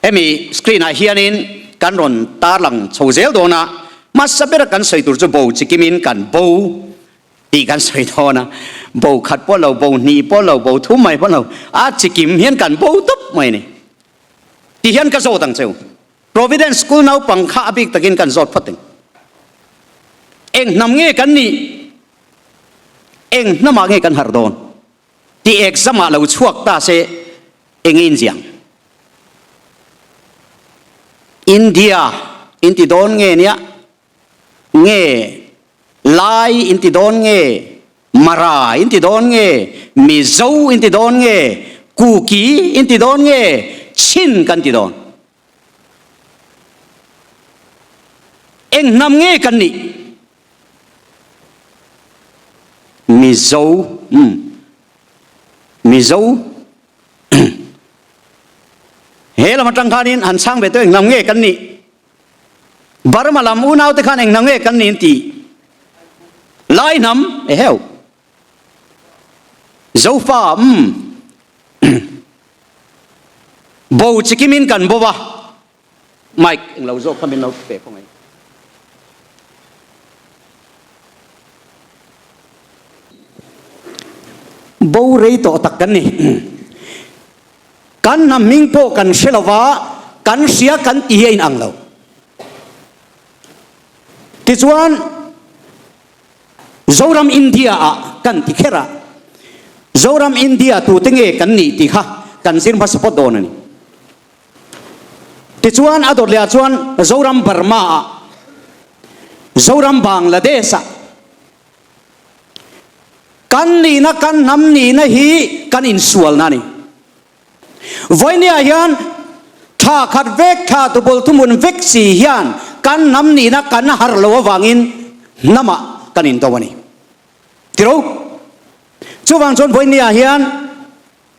Hemi screen ah hianin kan rawn tarlang chho zel dawn a, hmasa bera kan sawi tur chu bo chikimin kan bo tih kan sawi dawn a, bo khat pawh lo, bo hnih pawh lo, bo thum mai pawh lo, a chikim hian kan bo tawp mai a ni. Ti hian ka zawt ang cheu. Providence School naupang kha a bik takin kan zawt phawt ang. Eng hnam nge kan nih? Eng hnamah nge kan harh dawn? Tih exam ah lo chhuak ta se eng in ziang? India in ti dawn nge nia? Nge Lai in ti dawn nge? Mara in ti dawn nge? Mizo in ti dawn nge? Kuki in ti dawn nge? Chin kan ti dawn? Eng hnam nge kan nih? Mizo, umm, Mizo he lam atang khanin han chhang ve tawh eng hnam nge kan nih? Burma lam unau te khan eng hnam nge kan nih an ti? Lai hnam, eheu, Zofa, umm, bo chikimin kan bo va. Mic eng lo zawk kha min lo pe khaw ngai. Bo rei tawh tak kan ni. Kan hnam hming pawh kan hre lova, kan hria kan ti hi a inang lo. Tichuan, Zoram India ah kan ti kher a, Zoram India tute nge kan nih tih kha kan zir hmasa phawt dawn a ni. Tichuan a dawt leh ah chuan Zoram Burma ah, Zoram Bangladesh ah kan nihna kan hnam nihna hi kan insualna a ni. Vawinia hian thla khat vek thla tubul thuhmun vek si hian kan hnam nihna kan harh lo avangin hnamah kan indo a ni. Tiro? Chuvang chuan vawinia hian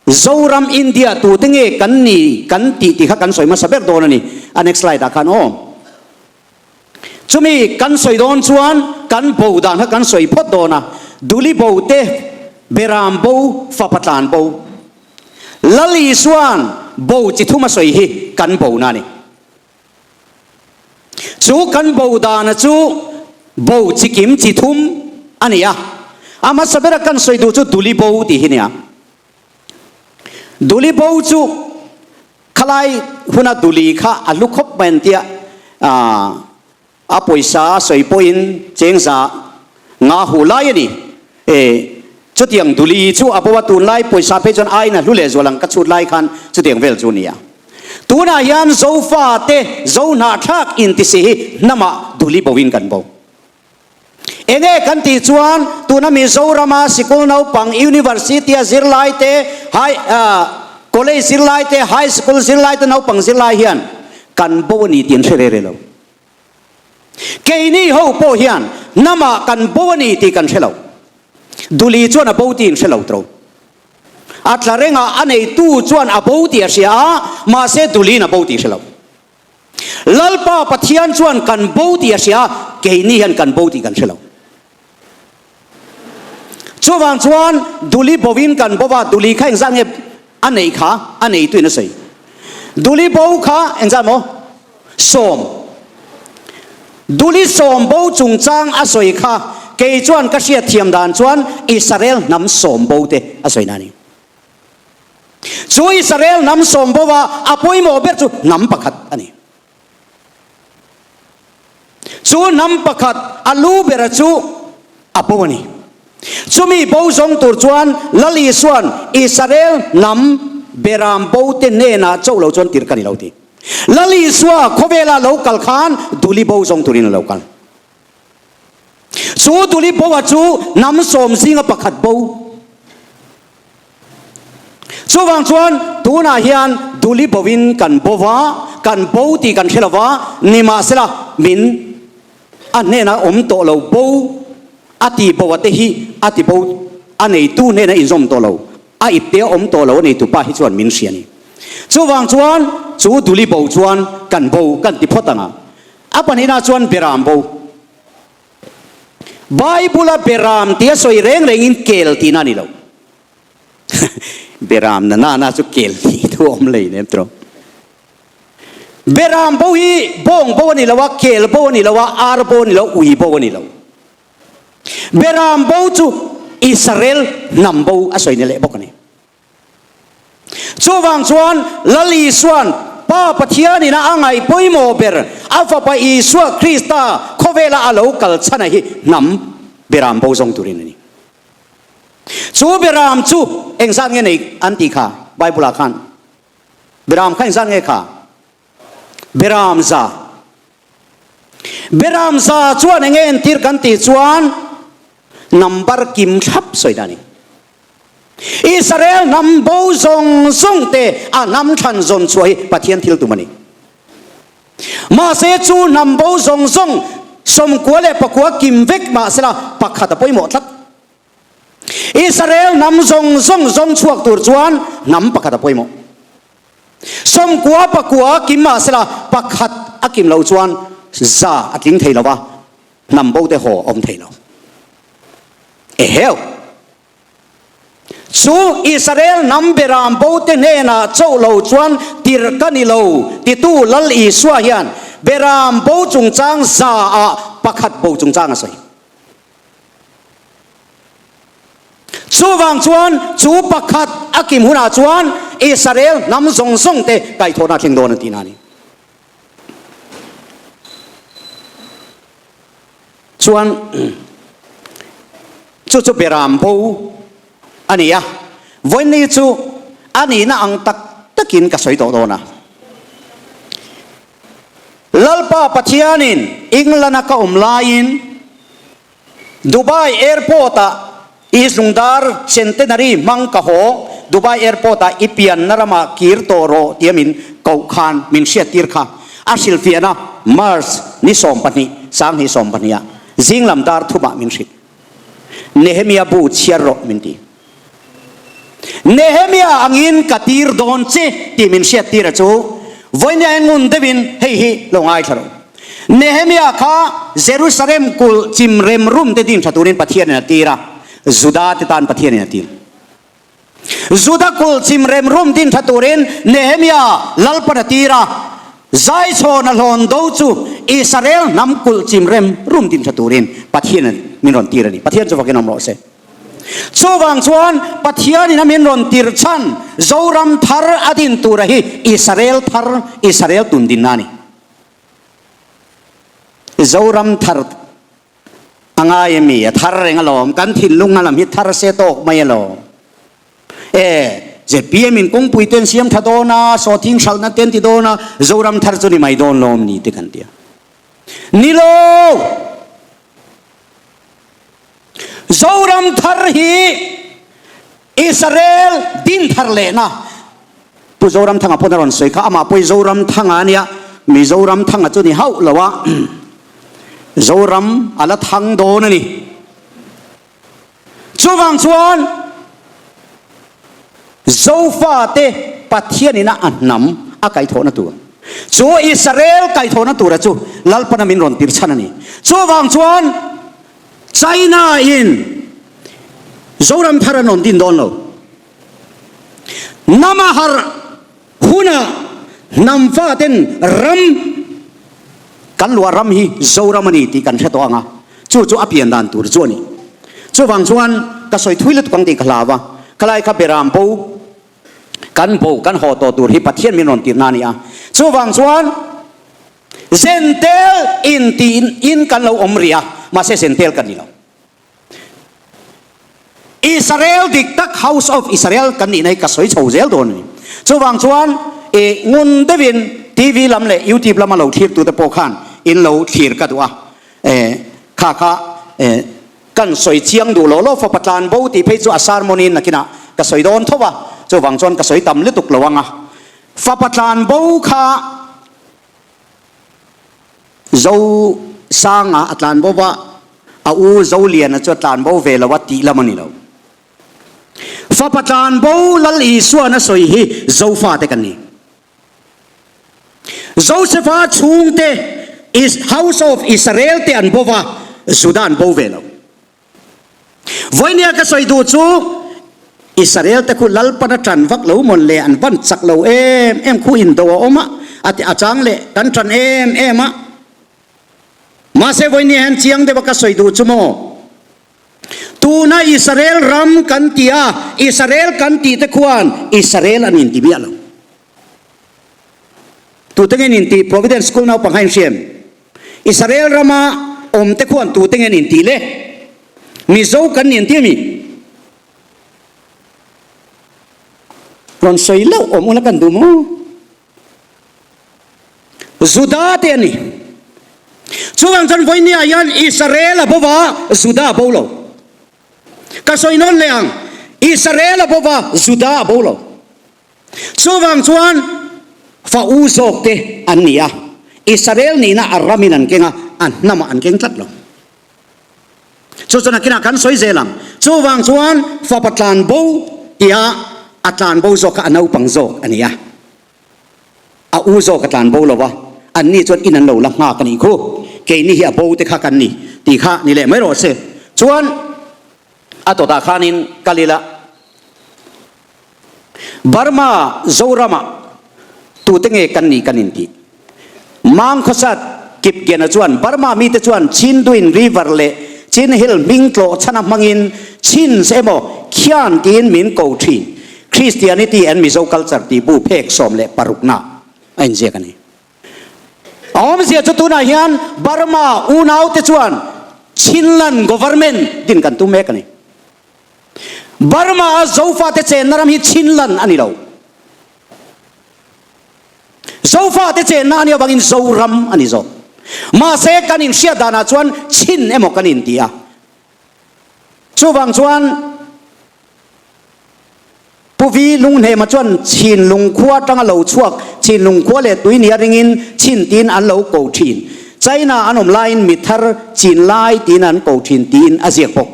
Zoram India tute nge kan ni kan tih tih kha kan sawi hmasa ber dawn a ni. A next slide ah khan aw. Chumi kan sawi dawn chuan kan bo dan kha kan sawi phawt dawn a. Duli bo te, Beram bo, Fapa tlan bo. Lal Isua'n bo chi thum a sawi hi kan bo na a ni. Chu kan bo dana chu bo chi kim chi thum a ni a. A hmasa bera kan sawi duh chu Duli bo tih hi nia. Duli bo chu khalai huna duli kha a hlu khawp mai an tia, a pawisa a sawi pawhin chengza nga hu lai a ni. E, chutiang duli chu a bo a, tunlai pawisa phei chuan aiin a hlu leh zual ang ka chhut lai khan chutiang vel chu a ni a. Tunah hian Zofa te Zohnahthlak intisi hi hnamah duli boin kan bo. Enge kan tih chuan tuna Mizorama sikul naupang, University a zirlai te, high college zirlai te, high school zirlai te naupang zirlai hian kan bo a ni tih an hre reh reh lo. Keini ho pawh hian hnamah kan bo a ni tih kan hre lo. Duli chuan a bo tih in hre lo tro. A tla rengah a neitu chuan a bo tih a hria a, mahse Duliin a bo tih hre lo. Lalpa Pathian chuan kan bo tih a hria a, keini hian kan bo tih kan hre lo. Chuvang chuan Duli bovin kan bo va, Duli kha engzat nge a neih kha a neituin a sawi. Duli bo kha engzat maw? Sawm. Duli sawm bo chungchang a sawi kha kei chuan ka hriatthiam dan chuan Israel hnam sawm bo te a sawi na a ni. Chu Israel hnam sawm bo a, a pawimawh ber chu hnam pakhat a ni. Chu hnam pakhat a lu bera chu a bo a ni. Chumi bo zawng tur chuan Lal Isua'n Israel hnam beram bo te hnenah chauh lo chuan tir ka ni lo ti. Lal Isua khawvela lo kal khan duli bo zawng turin a lo kal. Chu duli bo a chu hnam sawm zinga pakhat bo. Chuvang chuan tunah hian duli bovin kan bo va, kan bo tih kan hre lo va, nimahsela min a hnena awm tawh lo bo a ti bo a te hi a ti bo a neitu hnena inzawm tawh lo, a ipte a awm tawh lo a neitu pa hi chuan min hria a ni. Chuvang chuan chu duli bo chuan kan bo kan ti phawt ang a, a pahnihna chuan beram bo. Bible-a beram tia sawi reng rengin kel tihna a ni lo. Beram na nana chu kel tih thu a awm lei nem tawh. Beram bo hi bawng bo a ni lo a, kel bo a ni lo a, ar bo a ni lo, ui bo a ni lo. Beram bo chu Israel hnam bo a sawi ni leh bawk a ni. Chuvang chuan Lal Isua'n Pa Pathianin a ngaih pawimawh ber a Fapa Isua Krista khawvela a lo kal chhana hi hnam beram bo zawng turin a ni. Chu beram chu engzat nge nei an tih kha Bible ah khan? Beram kha engzat nge kha? Beram za. Beram za chuan enge entir kan tih chuan number kim thlap sawi dan a ni. Israel hnam bo zawng zawng te a hnam thlan zawn chhuah hi Pathian thil tum a ni. Mahse chu hnam bo zawng zawng 94 leh kim vek mahsela pakhat a pawimawh tlat. Israel hnam zawng zawng zawng chhuak tur chuan hnam pakhat a pawimawh. 99 kim mahsela pakhat a kim loh chuan za a tling thei lo va, hnam bo te haw a awm thei lo. Eheu! Chu Israel hnam beram bote hnenah chauh lo chuan tirh ka ni lo, titu Lal Isua hian beram bo chungchang za ah pakhat bo chungchang a sawi. Chuvang chuan chu pakhat a kim hunah chuan Israel hnam zawng zawng te kaihthawhna a thleng dawn a tihna a ni. Chuan chu chu beram bo a ni a, vawiin chu a nihna ang tak takin ka sawi tawh dawn a. Lalpa Pathianin England-a ka awm laiin Dubai Airport-ah East Lungdar Centenary hmang ka haw, Dubai Airport-ah i pianna ramah kir tawh rawh tia min koh khan min hriattir kha a hrilhfiahna March ni 12, 2012 ah zinglam dar thumah min hrilh. Nehemia bu chhiar rawh min ti. Nehemia angin ka tir dawn che tih min hriattir a chu vawinia ngun deuhin hei hi lo ngaithla rawh. Nehemia kha Jerusalem kulh chim rem rum te din tha turin Pathianin a tir a, Juda te tan Pathianin a tir. Juda kulh chim rem rum din tha turin Nehemia Lalpan a tir a, Zaichhawn a hlawn do chu Israel hnam kulh chim rem rum din tha turin Pathianin min rawn tir a ni. Pathian chu fakin awm rawh se. Chuvang chuan Pathianin a min rawn tirh chhan Zoram thar a din tura hi Israel thar, Israel tun dinna a ni. Zoram thar a ngai ami? A thar reng alawm. Kan thinlung a lam hi thar se tawk mai alawm. E, zpm in kawngpui ten siam tha dawn a, sawthing hralhna ten ti dawn a, Zoram thar chu ni mai dawn lawm ni te kan ti a. Ni lo! Zoram thar hi Israel din thar lehna Pu Zoramthanga pawn a rawn sawi kha, amah pawh hi Zoramthanga a nia, Mizoramthanga chu ni hauh lo a, Zoram a la thang dawn a ni. Chuvang chuan Zofate Pathianina a hnam a kaihthawhna tur chu Israel kaihthawhna tura chu Lalpana min rawn tir chhan a ni. Chuvang chuan China in Zoram thar an rawn din dawn lo. Hnam a harh hunah hnam faten ram kan luah ram hi Zoram a ni tih kan hre tawh ang a, chu chu a pian dan tur chu a ni. Chuvang chuan ka sawi thui lutuk ang tih ka hlau a, khalai kha beram bo kan bo kan haw tawh tur hi Pathian min rawn tirhna a ni a. Chuvang chuan Zentel in tiin kan lo awm rih a, mahse Zentel kan ni lo. Israel dik tak House of Israel kan nihna hi ka sawi chho zel dawn a ni. Chuvang chuan i ngun deuhin TV lam leh YouTube lama lo thlir tute pawh khan in lo thlir ka duh a, e kha kha e kan sawi chiang duh lo lo fapa tlan bo tih phei chu a sermon in nakinah ka sawi dawn tho a, chuvang chuan ka sawi tam lutuk lo ang a. Fapa tlan bo kha Zo Sanga a tlan bo va, a u Zoliana chu a tlan bo ve lo a tih lam a ni lo. Fapa tlan bo Lal Isuan a sawi hi Zofate kan ni. Josefa chhungte House of Israel te an bo va, Juda an bo ve lo. Vawinia ka sawi duh chu Israel te khu Lalpan a tan vak lo mawn le an van chak lo em em khu indo a awm a, A ti a chang leh kan ṭan em em a. Mahse vawinia hian chiang deuh a ka sawi duh chu maw? Tuna Israel ram kan ti a, Israel kan tih te khuan Israel an inti miah lo. Tute nge an intih? Providence School naupang kha in hria em? Israel rama awm te khuan tute nge an intih le? Mizo kan ni an ti ami? Rawn sawi loh awm ula kan duh maw? Juda te a ni. Chuvang chuan vawinia hian Israel a bo va, Juda a bo lo. Ka sawi nawn leh ang, Israel a bo va, Juda a bo lo. Chuvang chuan fa u zawk te an ni a, Israel nihna a ramin an keng a, a hnamah an keng tlat lo. Chu chuan a kinah kan sawi zel ang. Chuvang chuan fapa tlan bo tia a tlan bo zawk kha a naupang zawk a ni a. A u zawk a tlan bo lo a, anni chuan in an lo la nghak a nih khu. Keini hi a bo te kha kan ni tih kha ni leh mai rawh se. Chuan a tawtah khanin kal ila Burma Zoramah tute nge kan nih kan intih? Mangkhawsat Kipgena chuan Burma mite chuan Chindwin River leh Chin Hill hming tlawh chhana hmangin Chins emaw Khian tiin min ko thin. Christianity and Mizo Culture tih bu phek 16 na a inziak a ni. A awmzia chu tunah hian Burma unaute chuan Chinland Government din kan tum mek a ni. Burma a Zofate chenna ram hi Chinland a ni lo. Zofate chenna a nih avangin Zoram a ni zawk. Mahse kan inhriat danah chuan Chin emaw kan inti a. Chuvang chuan Pu Vi Lunghnema chuan Chinlung khua atanga lo chhuak Chinlung khua leh tui nia ringin Chin tiin an lo ko thin. China an awm laiin mi thar Chin lai tiin an ko thin tiin a ziak bawk.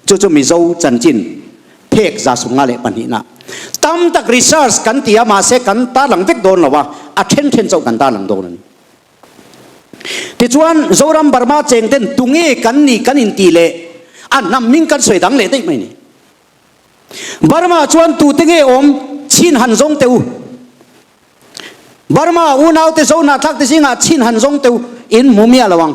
Chu chu Mizo chanchin phek 152 na. Tam tak research kan ti a mahse kan tarlang vek dawn lo a, a then then chauh kan tarlang dawn a ni. Tichuan Zoram Burma cheng ten tunge kan nih kan intih leh a hnam hming kan sawi dang leh daih mai a ni. Burma chuan tute nge awm chhin han zawng teh u. Burma unaute zo hnahthlak te zingah chhin han zawng teh u in hmu miah lo ang.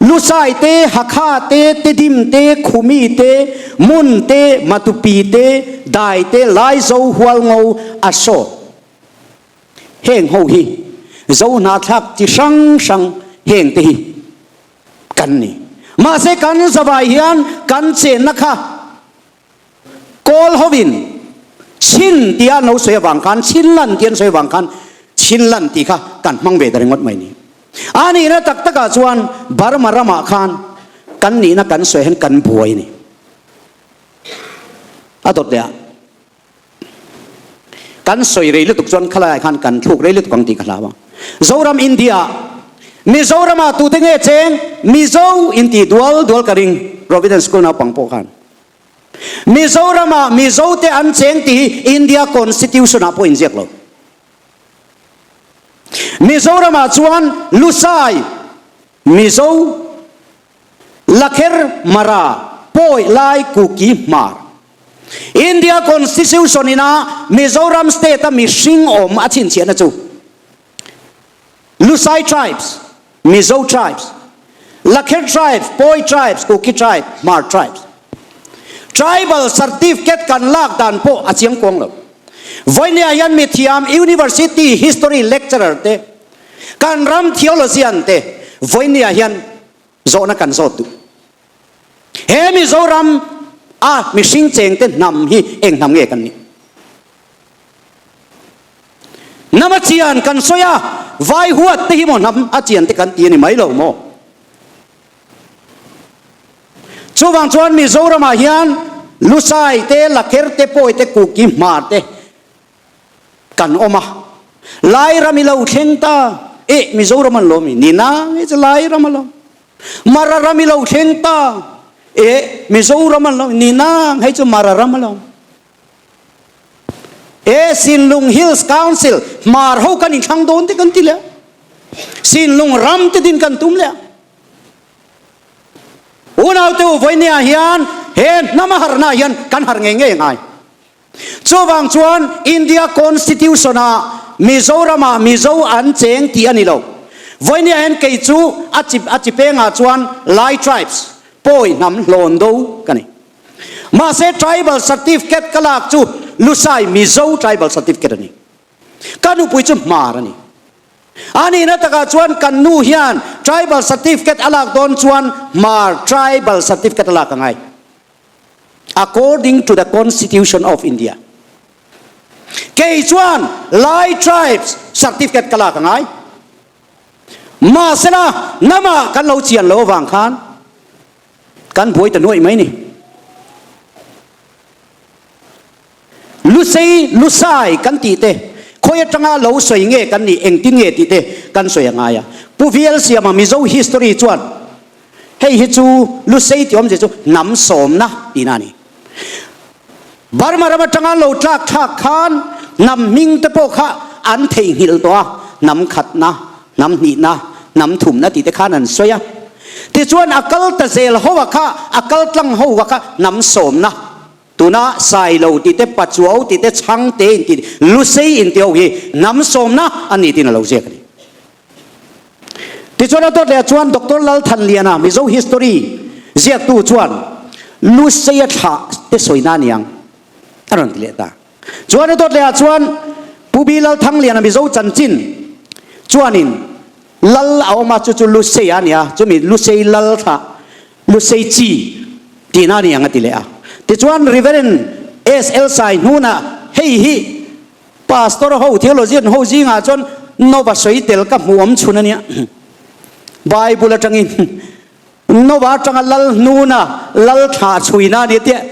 Lusai te, Hakha te, Tedim te, Khumi te, Mun te, Matupi te, Dai te, Laizo, Hualngo, Aso. Heng ho hi zo hnahthlak chi hrang hrang heng te hi kan ni. Mahse kan zavai hian kan chenna kha Kawl hovin Chin tia an lo sawi avang khan, Chinland tia an sawi avang khan Chinland tih kha kan hmang ve ta ringawt mai ni. A nihna tak takah chuan Burma ramah khan kan nihna kan sawi hian kan buai a ni. A dawt leh ah kan sawi rei lutuk chuan khalaiah khan kan thluk rei lutuk ang tih ka hlau a. Zoram India ah Mizoramah tute nge cheng Mizo intih dual dual ka ring Providence School naupang pawh khan. Mizoramah Mizote an cheng tih hi India Constitution ah pawh inziak lo. Mizoramah chuan Lusai, Mizo, Lakher, Mara, Pawi, Lai, Kuki, Hmar. India Constitution ina Mizoram state a mihring awm a chhinchhiahna chu Lusai tribes, Mizo tribes, Lakher tribes, Pawi tribes, Kuki tribe, Hmar tribes. Tribal certificate kan lak dan pawh a chiang kuang lo. Vawinia hian mithiam University history lecturer te, kan ram theologian te vawinia hian zawhna kan zawt duh. He Mizoram a mihring chengte hnam hi eng hnam nge kan nih? Hnam a chian kan sawi a, vai huat te hi maw hnam a chian te kan ti a ni mai lo maw? Chuvang chuan Mizoramah hian Lusai te, Lakher te, Pawi te, Kuki, Hmar te kan awm a. Lairam i lo thleng ta, eh Mizoram an lawm i, ni na nge chu Lairam a lawm. Mara ram i lo thleng ta, eh Mizoram an lawm i, ni na hei chu Mara ram a lawm. E Sinlung Hills Council hmar ho kan inthlang dawn te kan ti leh a, Sinlung ram te din kan tum leh a. Unaute u vawinia hian he hnam a harhna hian kan harh ngei ngei a ngai. Chuvang chuan India Constitution ah. Mizoramah Mizo an cheng tih a ni lo. Vawinia hian kei chu a chi a chi pengah chuan Lai tribes, Pawi hnam hlawn do ka ni. Mahse tribal certificate ka lak chu Lusai Mizo tribal certificate a ni. Ka nupui chu Hmar a ni. A nihna takah chuan kan nu hian tribal certificate a lak dawn chuan Hmar tribal certificate a lak a ngai. According to the Constitution of India. Kei chuan Lai tribes certificate ka lak a ngai. Mahsela namah kan lo chian lo avang khan kan buai ta nuaih mai ni. Lusei, Lusai kan tih te, khawi atanga lo sawi nge kan nih, engtin nge tih te kan sawi a ngai a. Pu VL Siama Mizo History chuan hei hi chu Lusei tih awmzia chu hnam sawmna tihna a ni. Burma ram atanga lo tlak thlak khan hnam hming te pawh kha an theihnghilh tawh a, hnam khatna, hnam hnihna, hnam thumna tih te khan an sawi a. Tichuan a kal ta zel ho a kha, a kal tlang ho a kha hnam sawmna Tuna Sailo tih te, Pachuau tih te, Chhangte in tih, Lusei in tih ho hi hnam sawmna a ni tiin a lo ziak a ni. Tichuan a dawt leh ah chuan Doctor Lalthanliana, Mizo History ziaktu chuan Lusei a thlah te sawina a ni ang a rawn ti leh ta. Chuan a dawt leh ah chuan Pu B. Lalthangliana, Mizo chanchin chuanin Lal a awm a, chu chu Lusei a ni a, chumi Lusei Lal thlah Lusei chi tihna a ni ang a ti leh a. Tichuan Reverend SL Saihnuna hei hi Pastor ho, theologian ho zingah chuan Nova sawi tel ka hmu awm chhun a nia. Bible atangin Nova atanga Lal hnuna Lal thlah chhuina a ni tia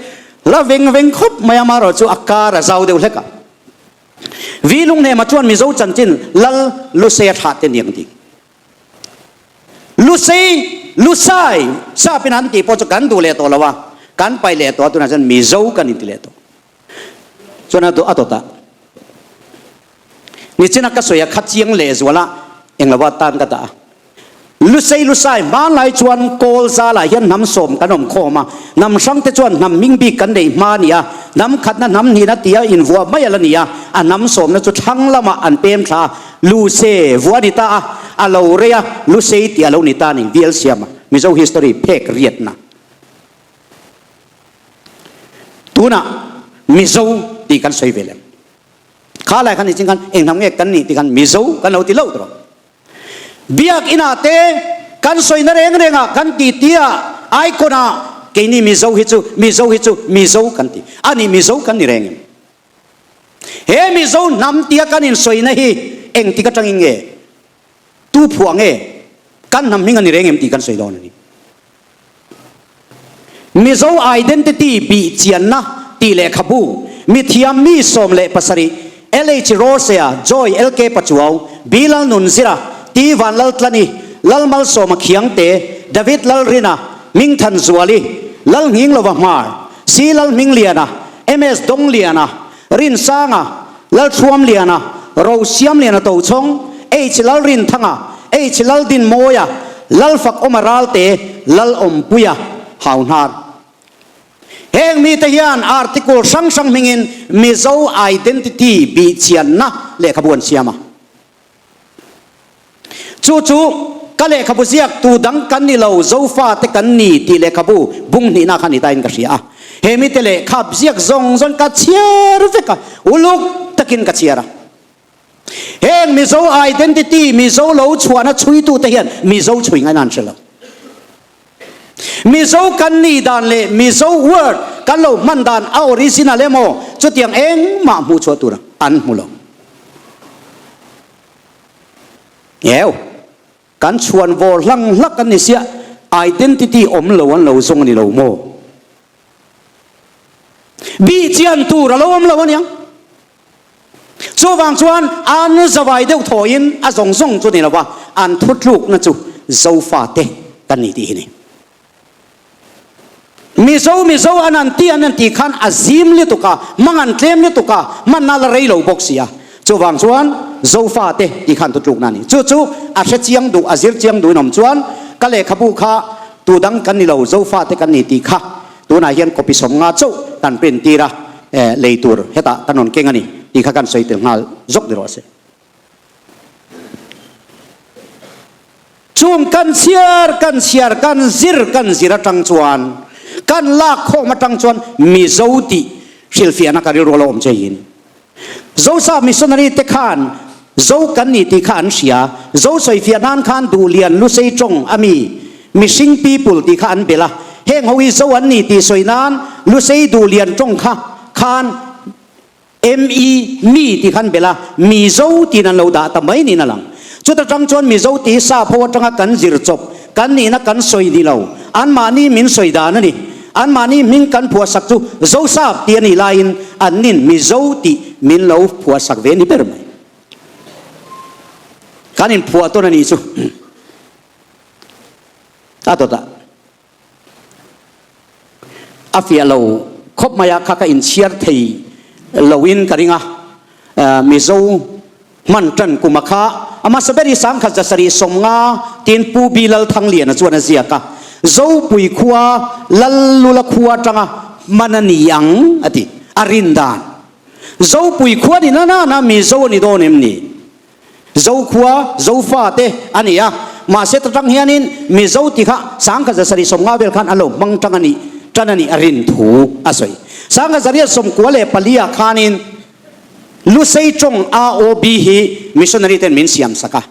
la veng veng khawp mai a, amaherawhchu chu a kar a zau deuh hlek a. Vi Lunghnema chuan Mizo chanchin Lal Lusei a thlah te ni ang ti. Lusei, Lusai, sapin an tih pawh chu kan duh leh tawh lo a, kan paih leh tawh a, tunah chuan Mizo kan inti leh tawh. Chuan a a dawt a, nichina ka sawi a kha chiang leh zual a, englo a tan ka dah a. Lusei Lusai hmanlai chuan kawl zalah hian hnam sawm kan awm khawm a, hnam hrang te chuan hnam hming bik kan neih hma a ni a, hnam khatna hnam hnihna tia invuah mai a la ni a, a hnam sawmna chu thlang lamah an pem thla a, Luse vuah a ni ta a, a lo rei a, Lusei tih a lo ni ta a ni, VL Siama, Mizo History phek riatna. Tunah Mizo tih kan sawi ve lem. Kha lai khan nichin khan eng hnam nge kan nih tih khan Mizo kan lo ti loh tawh. Biakinah te kan sawina reng rengah kan ti tia icon ah keini Mizo hi chu Mizo hi chu Mizo kan ti. A nih Mizo kan ni reng em? He Mizo hnam tia kan insawina hi engtik atangin nge? Tu phuah nge? Kan hnam hming a ni reng em tih kan sawi dawn a ni. Mizo Identity bih chianna tih lehkhabu mithiam mi 17 LH Rosea, Joy LK Pachuau, B Lalnunzira, T Vanlaltlani, Lalmalsawma Khiangte, David Lalrina, Hmingthanzuali, Lalnghinglova Hmar, C Lalhmingliana, MS Dongliana, Rinsanga, Lalthuamliana, Rosiamliana Tochhawng, H Lalrinthanga, H Laldinmawia, Lalfakawma Ralte, Lalawmpuia, Hauhnar. Heng mite hian article hrang hrang hmingin Mizo identity bihchianna lehkhabu an siam a. Chu chu ka lehkhabu ziak tu dang kan ni lo, Zofa te kan ni tih lehkhabu bung hnihna kha ni ta in ka hria a. He mite lehkha ziak zawng zawng ka chhiar vek a, uluk takin ka chhiar a. Heng Mizo identity, Mizo lo chhuahna chhuitute hian Mizo chhui ngaina an hre lo. Mizo kan nih dan leh Mizo word kan lo hman dan a original emaw chutiang engmah hmuh chhuah tur an hmu lo. Ngeu, kan chhuan vawr hlang hlak an ni sia, identity awm lo an lo zawng a ni lo maw? Bih chian tur a lo awm lo aniang. Chuvang chuan an zavai deuh thawiin a zawng zawng chu ni lova an thutlukna chu Zofate kan ni tih hi ni. Mizo Mizo an an ti an an tih khan a zim lutuk a, hmang an tlem lutuk a, hmanna la rei lo bawk si a. Chuvang chuan Zofate tih khan thutlukna a ni. Chu chu a hre chiang duh, a zir chiang duhin awm chuan ka lehkhabu kha tu dang kan ni lo, Zofate kan ni tih kha Tunah hian copy 50 chauh kan print tir a, lei tur hetah kan rawn keng a ni tih kha kan sawi tel nghal zawk ni rawh se. Chung kan chhiar kan chhiar kan zir kan zir atang chuan kan lak khawm atang chuan Mizo tih hrilhfiahna ka rilru a lo awm che hi a ni. Zosa missionary te khan Zo kan ni tih kha an hria. Zo sawifiah nan khan Duhlian Lusei tawng a mi mihring people tih kha an belh a. Heng ho hi Zo an ni tih sawi nan Lusei Duhlian tawng kha khan ME, mi tih kha an belh a, Mizo tiin an lo dah ta mai niin a lang. Chuta tang chuan Mizo tih hi sap ho atanga kan zir chawp, kan nihna kan sawi ni lo, anmahni min sawi dan a ni. Anmahni hming kan phuahsak chu Zosap tih a nih laiin annin Mizo tih min lo phuahsak ve ni ber mai. Kan inphuah tawn a nih chu a dawtah a fiah lo khawp mai a, kha ka inchhiar thei loin ka ring a, Mizo Hman tan kum a kha a hmasa ber hi 1750 tiin Pu Bi Lalthangliana chuan a ziak a, Zopui khua Lallula khua atanga hman a ni ang a ti, a rin dan. Zopui khua ni na na na Mizo a ni dawn em ni? Zokhua, Zofa te a ni a, mahse ta tang hianin Mizo ti kha 1750 vel khan a lo hmang tang a nih tan a nih a rin thu a sawi. 1894 ah khanin Lusei tawng AOB hi missionary ten min siam sak a.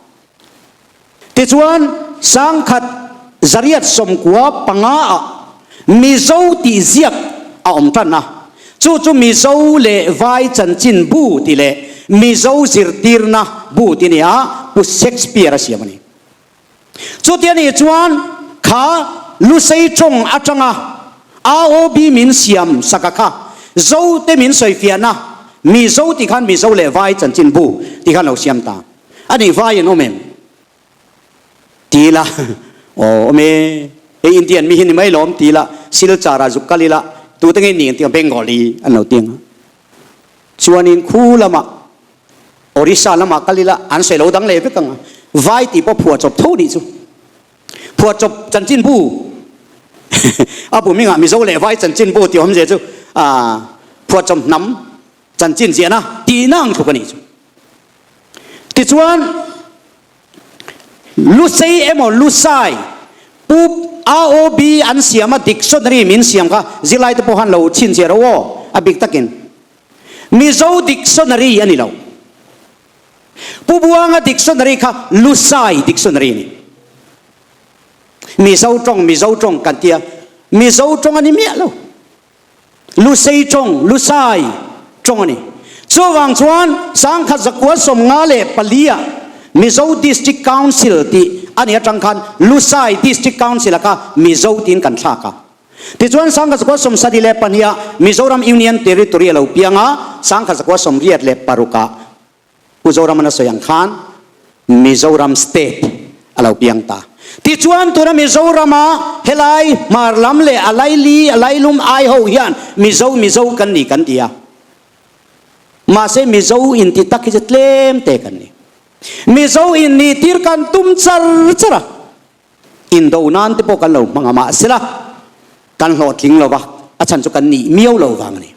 Tichuan, 1995 ah Mizo tih ziak a awm tan a. Chu chu Mizo leh Vai chanchin bu tih leh Mizo zirtirna bu tih nia Pu Shakespeare a siam a ni. Chuti a nih chuan kha Lusei tawng atanga AOB min siam sak a kha Zo te min sawifiahna Mizo tih khan Mizo leh Vai chanchinbu tih khan lo siam ta a nih Vai an awm em? Ti ila aw awm e, hei Indian mi hi ni mai lawm ti ila Silchar ah zuk kal ila tute nge ni an ti ang Bengali an lo ti ang a. Chuanin khu lamah Orissa lamah kal ila an sawi lo dang leh vek ang a, vai tih pawh phuah chawp tho nih chu. Phuah chawp chanchinbu a bu hmingah Mizo leh vai chanchinbu tih awmzia chu phuah chawp hnam chanchin ziahna tihna ang thluk a nih chu. Tichuan Lusei emaw Lusai Pu AOB an siam a dictionary min siam kha zirlai te pawh khan lo chhinchhiah ro aw a bik takin. Mizo dictionary a ni lo. Pu Buanga dictionary kha Lusai dictionary a ni. Mizo tawng Mizo tawng kan tia Mizo tawng a ni miah lo. Lusei tawng Lusai tawng a ni. Chuvang chuan 1954 ah Mizo District Council tih a nih atang khan Lusai District Council a kha Mizo tiin kan thlak a. Tichuan 1972 ah Mizoram Union Territory a lo piang a, 1986 ah Pu Zoraman a sawi ang khan Mizoram State a lo piang ta. Tichuan tuna Mizorama helai hmar lam leh a laili, a lailum ai ho hian Mizo Mizo kan ni kan ti a. Mahse Mizo inti tak hi chu tlem te kan ni. Mizo in nih tir kan tum char char a. Indo nan te pawh kan lo hmang a, mahsela kan hlawhtling lo va, a chhan chu kan nih miau lo vang a ni.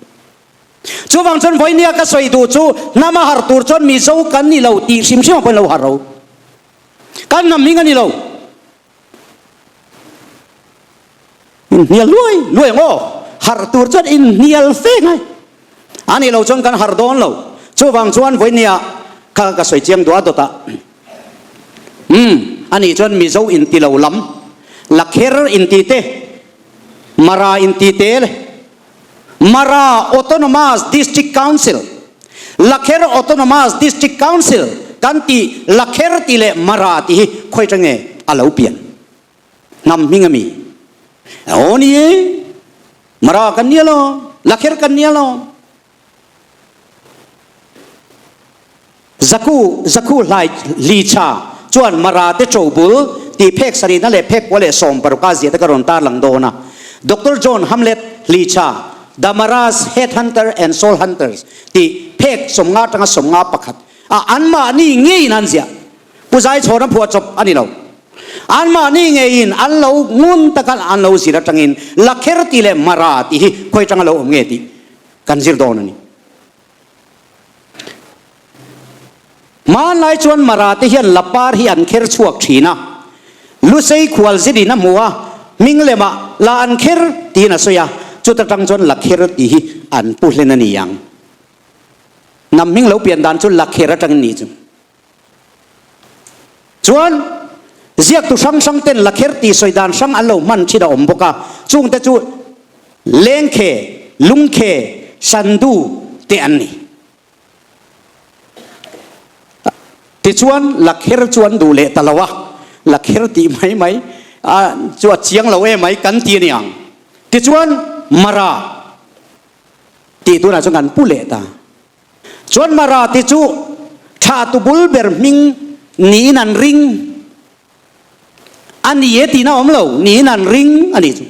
Chuvang chuan vawinia ka sawi duh chu hnam a har tur chuan Mizo kan ni lo tih hrim hrim ah pawhin lo har ro. Kan hnam hming a ni lo. Inhnial luai luai ang aw. Har tur chuan inhnial fe ngai. A nih loh chuan kan har dawn lo. Chuvang chuan vawinia kha ka sawi chiang duah dawt a. Umm, a nih chuan Mizo inti lo lam, Lakher inti te, Mara inti te le, Mara Autonomous District Council, Lakher Autonomous District Council kan tih Lakher tih leh Mara tih hi khawi atang nge a lo pian? Hnam hming a mi? Aw ni e, Mara kan nia lo, Lakher kan nia lo. Zaku, Zaku hlai Licha chuan Mara te ṭobul tih phek sarihna leh phek kua leh 60 a ziah te ka rawn tarlang dawn a. Doctor John Hamlet Licha, The Mara's Head Hunter and Soul Hunters tih phek 50 atanga 51 a anmahni ngeiin an ziah. Pu Zaichhawna phuah chawp a ni lo. Anmahni ngeiin an lo ngun taka an lo zir atangin Lakher tih leh Mara tih hi khawi atanga lo awm nge tih kan zir dawn a ni. Hmanlai chuan Mara te hian lapar hi an kher chhuak thin a. Lusei khual zin in a hmu a, hming lemah la an kher tiin a sawi a, chuta tang chuan la kher tih hi an pu hlen a ni ang. Hnam hming lo pian dan chu la kher atangin ni chu. Chuan ziaktu hrang hrang ten la kher tih sawi dan hrang an lo hman thin a awm bawk a, chungte chu Lengkhe, Lungkhe, Sandu te an ni. Tichuan Lakher chu an duh leh ta lo a, Lakher tih mai mai a chu a chiang lo em mai kan ti a ni ang. Tichuan Mara tih tunah chuan kan pu leh ta. Chuan Mara tih chu thlahtu bul ber hming niin an ring. A ni e tihna awm lo, niin an ring a nih chu.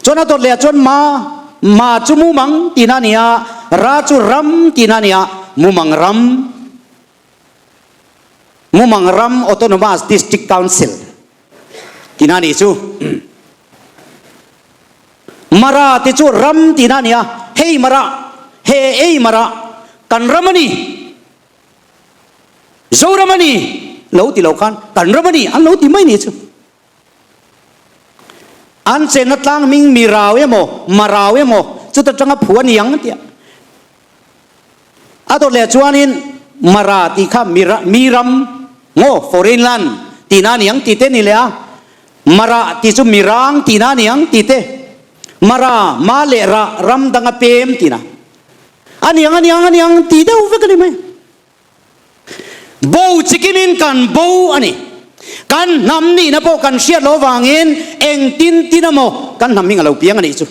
Chuan a dawt leh ah chuan ma, ma chu mumang tihna a ni a, ra chu ram tihna a ni a, mumang ram, mumang ram Autonomous District Council tihna a nih chu. Mara tih chu ram tihna a ni a, hei mara, he ei mara, kan ram a ni. Zoram a ni lo ti lo khan kan ram a ni an lo ti mai ni chu. An chenna tlang hming mi rau emaw ma rau emaw chuta tanga phu a ni ang tia. A dawt leh chuanin mara tih kha mi mi ram ngaw foreign land tihna a ni ang tih te ni leh a. Mara tih chu mi rang tihna a ni ang tih te. Mara ma leh ra ram danga pem tihna. A niang a niang a niang tih deuh vek a ni mai. Bo chikimin kan bo a ni. Kan hnam nihna pawh kan hriat loh avangin engtin tin emaw kan hnam hming a lo piang a nih chu.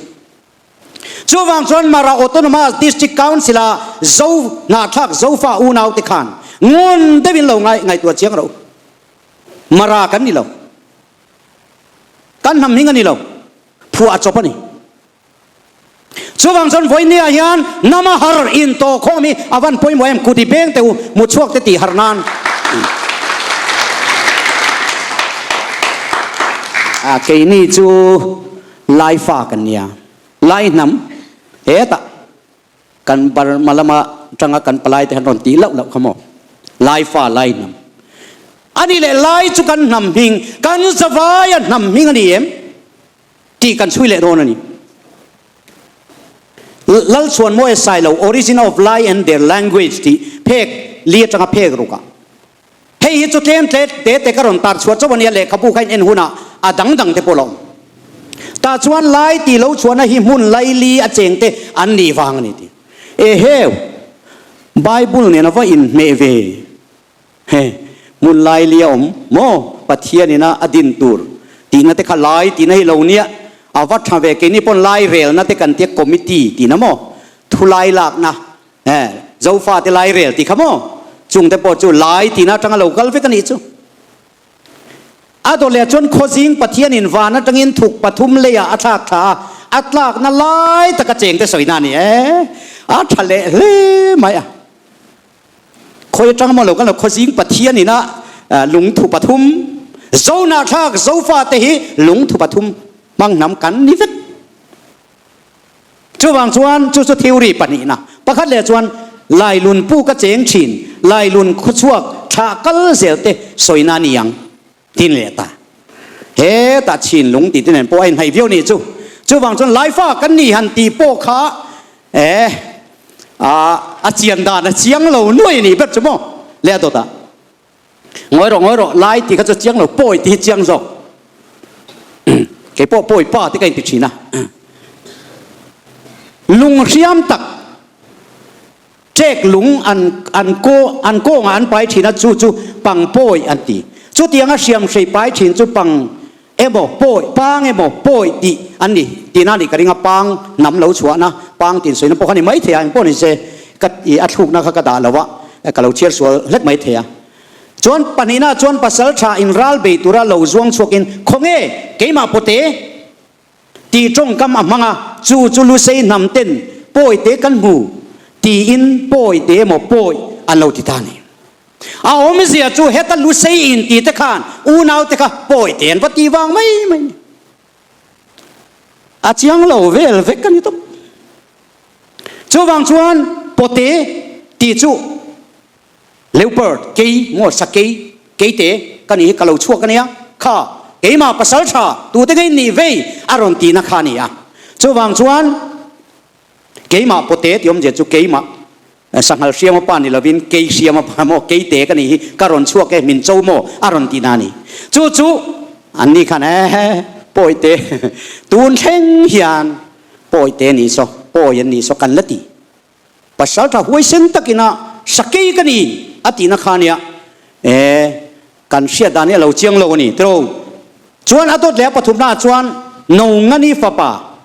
Chuvang chuan Mara Autonomous District Council-a Zo hnahthlak Zofa unaute khan ngun deuhin lo ngai ngaihtuah chiang rawh u. Mara kan ni lo. Kan hnam hming a ni lo. Phuah chawp a ni. Chuvang chuan vawinia hian nama har in tawh khawm hi a van pawimawh em kut i beng teh u mutchhuak te tih har nan. A keini chu Laifa kan nia, Lai hnam hetah kan Burma lama tanga kan palai te han rawn tih loh loh kha maw Laifa Lai hnam a ni leh Lai chu kan hnam hming kan zavaia hnam hming a ni em? Tih kan chhui leh dawn a ni. Lalchhuanmawi Sailo, Origin of Lai and Their Language tih phek li atanga phek ruk ah. Hei hi chu tlem tle te te ka rawn tar chhuah chauh a nia, lehkhabu kha in en hunah a dang dang te pawh la awm. Tah chuan Lai tih lo chhuahna hi hmun laili a cheng te an nih vang a ni tih. Eheu! Bible nen a va inhmeh ve. He hmun lai li a awm maw Pathian ina a din tur tihna te kha lai tihna hi lo nia a va tha ve keini pawn lai relna te kan tia committee tihna maw thu lai lakna he Zofa te lai rel tih kha maw chung te pawh chu lai tihna atanga lo kal vek a nih chu a dawt leh chuan khawzing Pathian in van atangin thuk pathum leiah a thlak tha a a tlakna lai taka cheng te sawina a ni e a tha leh hle mai a. Khawi atang maw lo kan lo khawzing Pathian ina lungthu pathum Zohnahthlak Zofa te hi lungthu pathum hmang hnam kan ni vek. Chuvang chuan chu chu theory pahnihna. Pakhat leh chuan Lailun pu ka cheng thin, Lailun khawchhuak thlah kal zel te sawina a ni ang tin leh ta. Hetah chinlung tih te nen pawh a inhnaih viau nih chu. Chuvang chuan Laifa kan ni han tih pawh kha E, a, a chian dan a chiang lo nuai a nih ber chu maw? Le a dawt a. Ngawi rawh, ngawi rawh, lai tih kha chu chiang lo, pawi tih hi chiang zawk. Kei pawh pawi pa te ka inti thin a. Lung hriam tak, ṭek lung an, an kaw, an kawngah an pai thin a, chu chu pang pawi an ti. Chutianga hriam hrei pai thin chu pang Emaw pawi, pang emaw pawi tih an ni tihna a nih ka ring a, pang hnam lo chhuahna, pang tih insawi na pawh kha ni maithei a, engpawh ni se ka ih a thlukna kha ka dah lo a, ka lo chhiar sual hlek maithei a. Chuan pahnihna chuan pasal tha in ral bei tura lo zuang chhuakin khawnge keimah pawte tih tawngkam a hmang a, chu chu Lusei hnam ten pawite kan hmu tiin pawite emaw pawi an lo ti ta a ni. A awmzia chu heta Lusei in ti te khan unau te kha pawi te an va ti vang mai mai ni. A chiang lo vel vek a ni tawp. Chuvang chuan pawte tih chu leopard, kei maw sakei, keite ka nih hi ka lo chhuak a nia, kha keimah pasaltha tute ngei nih vei a rawn tihna kha a ni a. Chuvang chuan keimah pawte tih awmzia chu keimah sanghal hriama pa ni lovin kei hriama pa maw keite ka nih hi ka rawn chhuak e min cho maw a rawn tihna a ni. Chu chu anni khan e pawite tun thleng hian pawite ni saw pawi an ni saw kan la ti. Pasaltha huaisen takina sakei ka ni a tihna kha nia e kan hriat dan hi a lo chiang lo a ni tiraw. Chuan a dawt leh a pathumnaah chuan Nongani fapa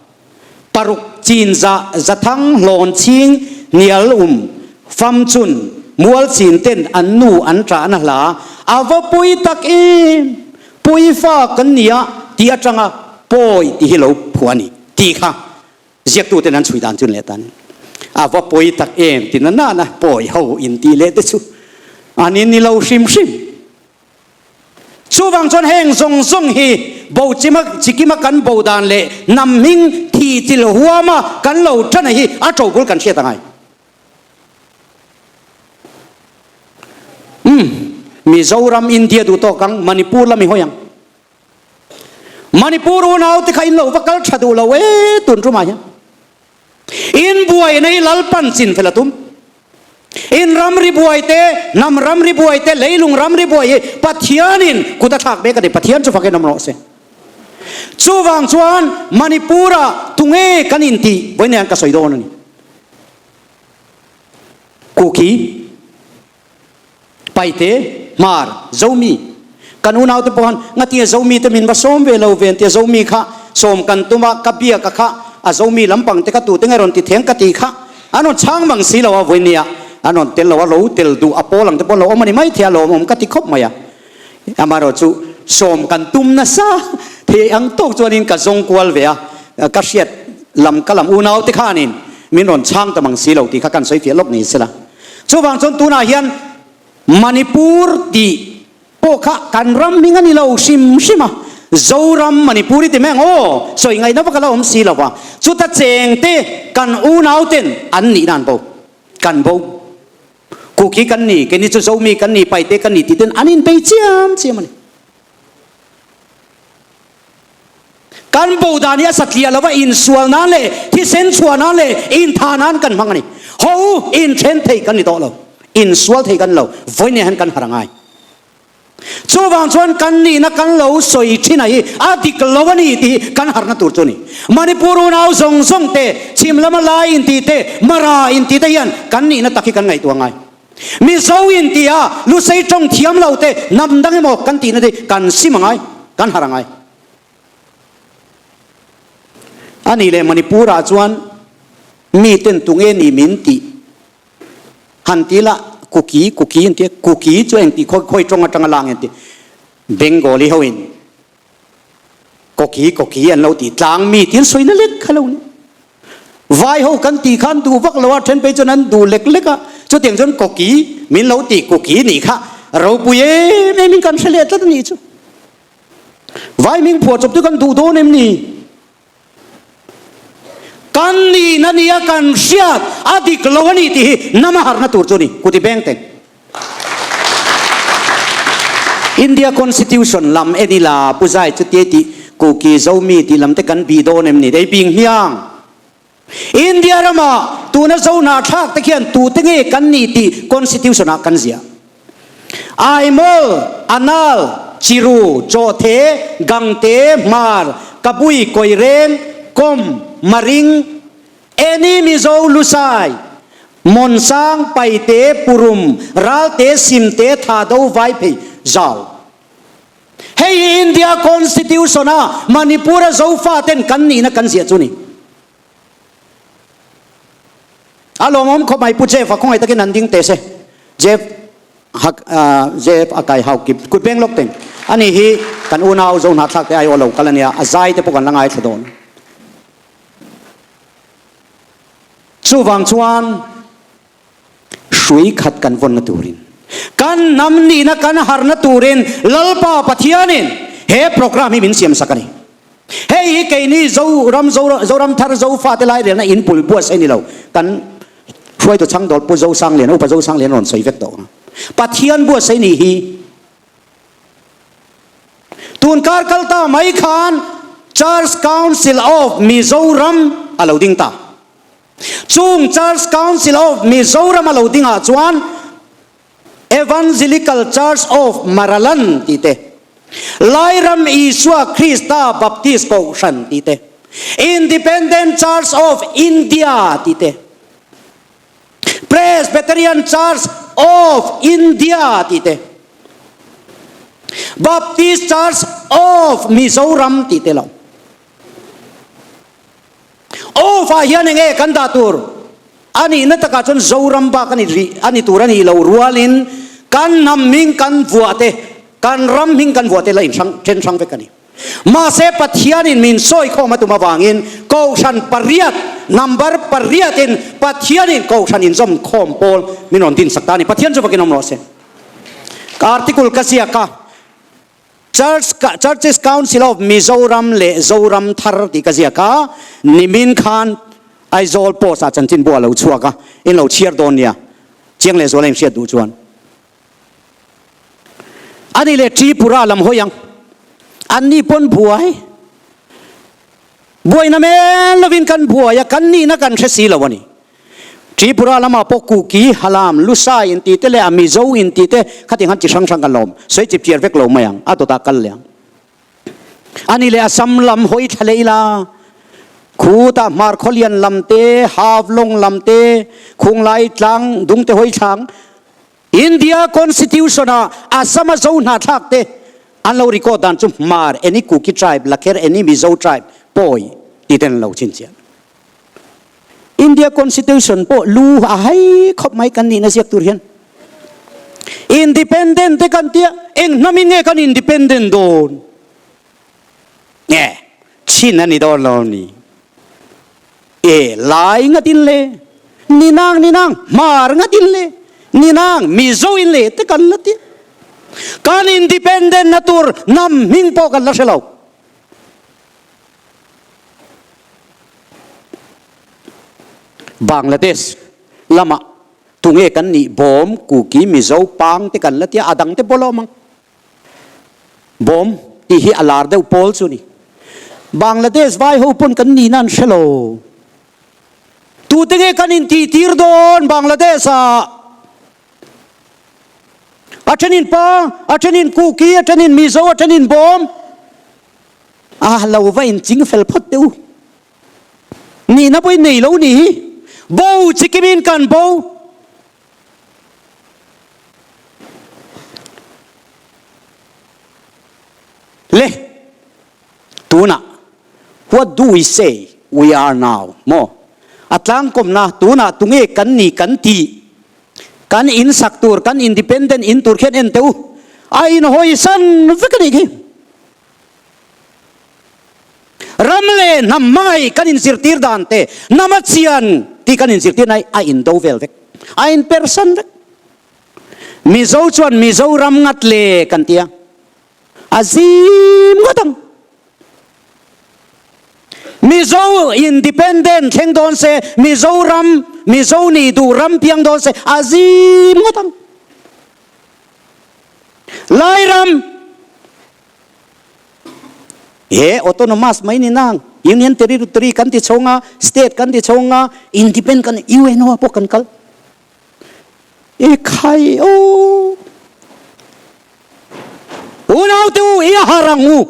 paruk chinzah zathang hlawn chhing hnial um fam chun mual chin ten an nu an ṭahna hla a va pawi tak em pawi fa kan nia tih aṭanga pawi tih hi lo phuah a ni tih kha Ziaktuten an chhui dan chu leh tan a va pawi tak em ti na nana pawi ho in tih leh te chu an in ni lo hrim hrim. Chuvang chuan heng zawng zawng hi bo chima chikima kan bo dan leh hnam hming thih chil huama kan lo tan a hi a to bul kan hriat angai. Umm Mizoram India duh tawk ang Manipur lam i hawi ang. Manipur unau te kha in lo va kal tha duh lo e tun tumah hian. In buaina hi Lalpan chin fel a tum. In ramri buai te, hnam ramri buai te, leilung ramri buai hi Pathianin kut a thlak mek a ni. Pathian chu fakin awm rawh se. Chuvang chuan Manipur-ah tunge kan intih vawiin hian ka sawi dawn a ni. Kuki. Paite, Hmar, Zomi, kan unaute pawh han ngatinge Zomi te min va sawm ve lo ve an ti a, Zomi kha sawm kan tum a, ka biak a kha a Zomi lampang te kha tute nge rawn ti theng ka ti kha an rawn chhang mang si lo a, vawinia an rawn tel lo a, lo tel duh a pawl ang te pawh an lo awm a ni maithei a, lawmawm ka ti khawp mai a, amaherawhchu sawm kan tum nasa thei ang tawk chuanin ka zawng kual ve a, ka hriat lam ka lam unaute khanin min rawn chhang ta mang si lo tih kha kan sawi fiah lawk ni sela. Chuvang chuan tunah hian Manipur tih pawh kha kan ram hming a ni lo hrim hrim a, Zoram Manipur i ti mai ang aw, sawi ngaihna vak a la awm si lo va, chuta chengte kan unauten an nihna an bo, kan bo. Kuki kan ni, keini chu Zomi kan ni, Paite kan ni tih ten an inbei chiam chiam a ni. Kan bo dan hi a satliah lova insual nan leh thisen chhuah nan leh inthah nan kan hmang a ni. Ho u, inthen thei kan ni tawh lo, insual thei kan ni lo, vawiin hian kan harh a ngai. Chuvang chuan kan nihna kan lo sawi thin a hi a dik lo a ni tih hi kan harhna tur chu a ni. Manipur unau zawng zawng te, chhim lama lai intih te, Mara intih te hian kan nihna tak hi kan ngaihtuah ngai. Mizo in ti a, Lusei tawng thiam lo te hnam dang emaw kan tihna te kan sim a ngai, kan harh a ngai. A nih leh Manipur ah chuan mi ten tunge ni min tih han ti la, Kuki, Kuki an ti a, Kuki chu engti khawi khawi tawng atanga la nge an ti, Bengali ho in Koki koki an lo ti tlang mi thil sawina lek kha lo ni. Vai ho kan ti khan duh vak lo a, then phei chuan an duh lek lek a, chutiang chuan koki min lo ti kuki nih kha ropui em em in kan hre leh tlat a nih chu. Vai hming phuah chawp chu kan duh dawn em ni? Kan nihna nia kan hriat a dik lo a ni tih hi nama harhna tur chu a ni, kuti beng teng. India Constitution lam en ila Pu Zai chu tia tih Kuki Zomi tih lam te kan bih dawn em ni? Ei bing hmiang. India ramah tuna Zo hnahthlak te khian tute nge kan nih tih Constitution ah kan ziah. Aimawl, Anal, Chiru, Chawhthe, Gangte, Hmar, Kabui, Koireng, Kom, Maring, Eni Mizo, Lusai, Mawnsang, Paite, Purum, Ralte, Simte, Thado, Vaiphei, Zau. Hei hi India Constitution a Manipur a Zofa ten kan nihna kan ziah chu ni. A lawmawm khawp mai Pu Jeff a khawngaih takin an ding teh se. Jeff hak Jeff a kai hau kip kut beng lawk teng. Ani hi kan unau zo hnahthlak te aiawh lo kal ania a zai te pawh kan la ngaithla dawn. Chuvang chuan hrui khat kan vawnna turin, kan hnam nihna kan harhna turin Lalpa Pathianin he program hi min siamsak a ni. Hei hi keini Zoram Zoram thar Zofate lairelna in pul buatsaih ni lo, kan hruaitu chhangdawl Pu Zosanglian, Upa Zosanglian rawn sawi vek tawh ang. Pathian buatsaih nih hi. Tunkar kal ta mai khan Church Council of Mizoram a lo ding ta. Chung Church Council of Mizoram a lo dingah chuan Evangelical Church of Maraland tih te, Lairam Isua Krista Baptist Kohhran tih te, Independent Church of India tih te, Presbyterian Church of India tih te, Baptist Church of Mizoram tih te lo. Of ah hian enge kan dah tur a nihna takah chuan Zoram bak a ni rih a ni tur a nih loh rualin kan hnam hming kan vuah te, kan ram hming kan vuah te la inhrang then hrang vek a ni. Mahse Pathianin min sawi khawm a tum avangin Kohhran pariat, number pariatin Pathianin Kohhran inzawm khawm pawl min rawn dinsak ta a ni. Pathian chu vakin awm rawh se. Ka article ka ziak a. Church Churches Council of Mizoram leh Zoram Thar tih ka ziak a, nimin khan Aizawl Post ah chanchinbu a lo chhuak a, in lo chhiar dawn nia, chiang leh zual a inhriat duh chuan. Ani leh Tripura lam hawi ang, anni pawn buai, buaina men lovin kan buai a, kan nihna kan hre si lo a ni. Tripura lamah pawh Kuki, Halam, Lusai intih te leh a Mizo intih te khatiang han chi hrang hrang kan la awm. Sawi chip chiar vek lo mai ang, a dawtah kal leh ang. Ani leh Assam lam hawi thla leh ila, khutah Hmarkhawlian lam te, Havlong lam te, Khunglai tlang dung te hawi thlang, India Constitution ah Assam a Zo hnahthlak te an lo record dan chu Hmar, any Kuki tribe, Lakher, any Mizo tribe, pawi tih ten an lo chhinchhiah. India Constitution pawh lu a hai khawp mai kan nihna ziak tur hian Independent te kan tia eng hnamin nge kan independent dawn nge chin a ni dawn lo ni e lai ngatin le ni nang ni nang hmar ngatin le ni nang Mizo in le te kan la tia kan independent na tur hnam hming pawh kan la hre lo. Bangladesh lamah tunge kan nih bawm Kuki Mizo pang te kan la tia a dang te pawh la awm ang. Bawm tih hi a lar deuh pawl chu ni. Bangladesh vai ho pawn kan nihna an hre lo. Tute nge kan intih tir dawn Bangladesh ah? A thenin pang, a thenin Kuki, a thenin Mizo, a thenin bawm. A lo va in ching fel phawt teh u. Nihna pawhin nei lo ni hi. Bo chikimin kan bo. Le tunah what do we say we are now maw? A tlangkawmna tunah tunge kan ni kan tih kan in sak tur kan independent in tur khian en teh u. A inhawisan vek a nih khi. Ram leh hnam hmangaih kan inzirtir dan te, hnam a chian tih kan inzirtir na hi a indo vel vek, a inpersan vek. Mizo chuan Mizoram ngat le kan ti a, a zim ngawt ang. Mizo independent thleng dawn se, Mizoram, Mizo nih duh ram piang dawn se, a zim ngawt ang. Lairam he autonomous mai ni nang Union Territory kan ti chhawng a, state kan ti chhawng a, independent kan UNO ah pawh kan kal. E khai o. Unau te u i a har ang u.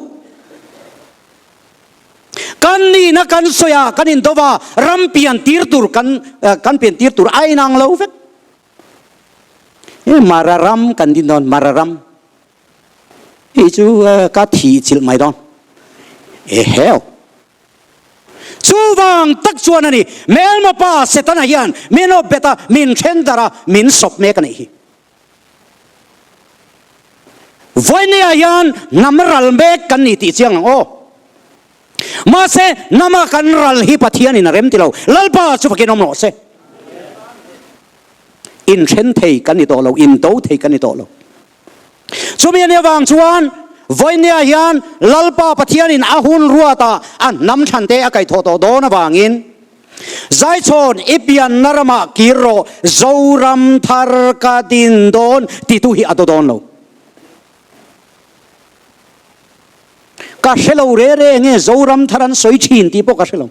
Kan nihna kan sawi a, kan indo va, ram pian tir tur kan kan pian tir tur a inang lo vek. He Mara ram kan din dawn, Mara ram. Hei chu ka thih chilh mai dawn. Eheu. Chuvang tak chuan a ni, Hmelma pa Setana hian min awp bet a, min then darh a, min sawp mek a nih hi. Vawinia hian hnam ral mek kan ni tih chiang ang aw. Mahse, hnama kan ral hi Pathianin a rem ti lo. Lalpa chu fakin awm rawh se. Inthen thei kan ni tawh lo, indo thei kan ni tawh lo. Chumi a nih avang chuan vawinia hian Lalpa Pathianin a hun ruatah a hnam thlan te a kaihthawh tawh dawn avangin Zaichhawn i pianna ramah kir rawh, Zoram thar ka din dawn titu hi a do dawn lo. Ka hre lo re re nge Zoram thar an sawi thin tih pawh ka hre lo.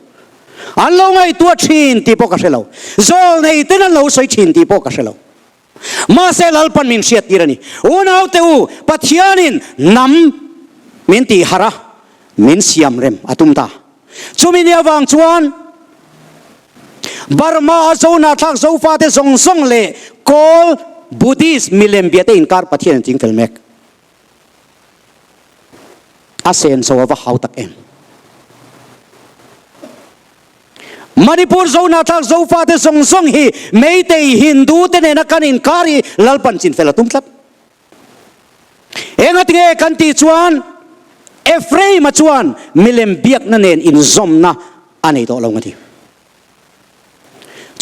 An lo ngaihtuah thin tih pawh ka hre lo. Zawlnei ten an lo sawi thin tih pawh ka hre lo. Mahse Lalpan min hriat tir a ni. Unaute u, Pathianin hnam min tih harh a, min siam rem a tum ta. Chumi ni avang chuan Burma a Zohnahthlak Zofate zawng zawng leh Kawl Buddhist milem biate inkar Pathian an chingfel mek. A senso a va hau tak em. Manipur Zohnahthlak Zofate zawng zawng hi Meitei Hindu te nena kan inkar hi Lalpan chinfel a tum tlat. Engatinge kan tih chuan Ephraim-a chuan milem biakna nen inzawmna a nei tawh lo nga ti.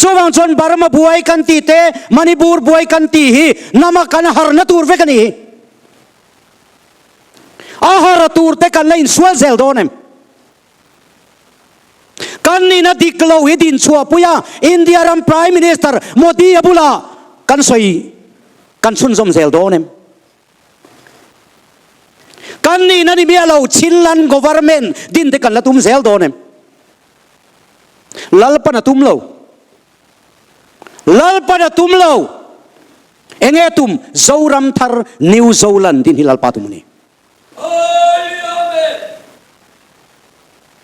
Chuvang chuan Burma buai kan tih te, Manipur buai kan tih hi nama kan harna tur vek a ni hi. A har tur te kan la insual zel dawn em? Kan nihna dik lo hi dinchhuahpui a, India ram Prime Minister Modi-a bulah kan sawi kan chhunzawm zel dawn em? Kan nihna ni miah lo Chinland Government din te kan la tum zel dawn em? Lalpan a tum lo. Lalpan a tum lo. Enge tum? Zoram thar New Zoland din hi Lalpa tum a ni.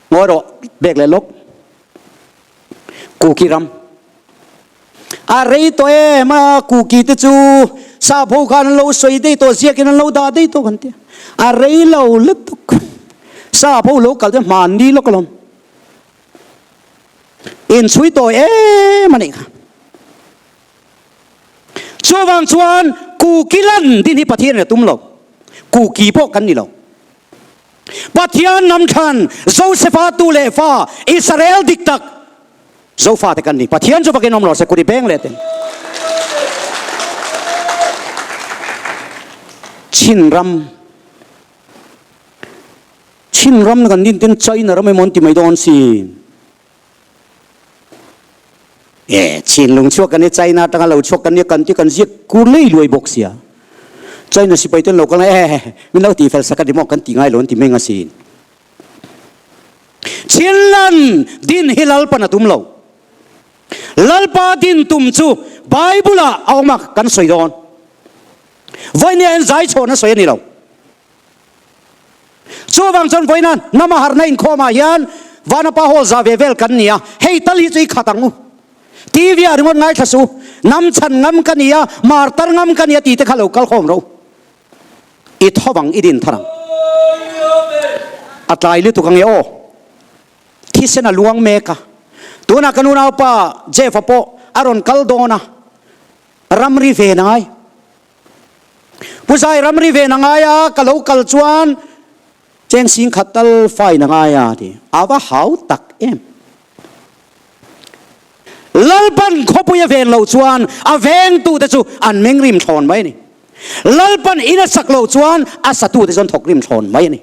Ngawi rawh, bek leh lawk. Kuki ram. A rei tawh em a, Kuki te chu sap ho khan an lo sawi daih tawh, ziakin an lo dah daih tawh kan ti. A rei lo lutuk. Sap ho lo kal te hmanni lawk alawm. Inchhui tawi em a nih kha. Chuvang chuan Kuki lan din hi Pathian in a tum lo. Kuki pawh kan ni lo. Pathian hnam thlan Josefa tu leh fa Israel dik tak Zofa te kan ni. Pathian chu vakin awm lo se kut i beng leh ten. Chin ram Chin ram kan din ten China ram emaw an ti mai dawn si. E, Chinlung chhuak kan ni, China atanga lo chhuak kan ni, kan ti kan ziak kur lei luai bawk sia. China sipai ten lo kal e, min lo ti fel sak a ni maw kan ti ngai lo an ti mai ngasin. Chinlan din hi Lalpan a tum lo. Lalpa din tum chu Bible ah a awm a kan sawi dawn. Vawinia hian zai chhawn a sawi a ni lo. Chuvang chuan vawiina hnama harhna inkhawmah hian Vanapa Hall za ve vel kan ni a, hei tal hi chu i khat ang u. TV ah ringawt ngaithla suh u, hnam chhan ngam ka ni a, martar ngam ka ni a tih te kha lo kal khawm rawh u. I tho vang i din thar ang. A tlai lutuk ange aw. Thisen a luang mek a. Tunah ka nunaupa Jeff-a pawh a rawn kal dawn a, ramri ve nai. Pu Zai ramri ven a ngai a, ka lo kal chuan cheng sing khat tal fine a ngai a ti. A va hau tak em. Lalpan khawpui a ven loh chuan a vengtute chu an meng rim thlawn mai a ni. Lalpan in a sak loh chuan a satute chu an thawk rim thlawn mai a ni.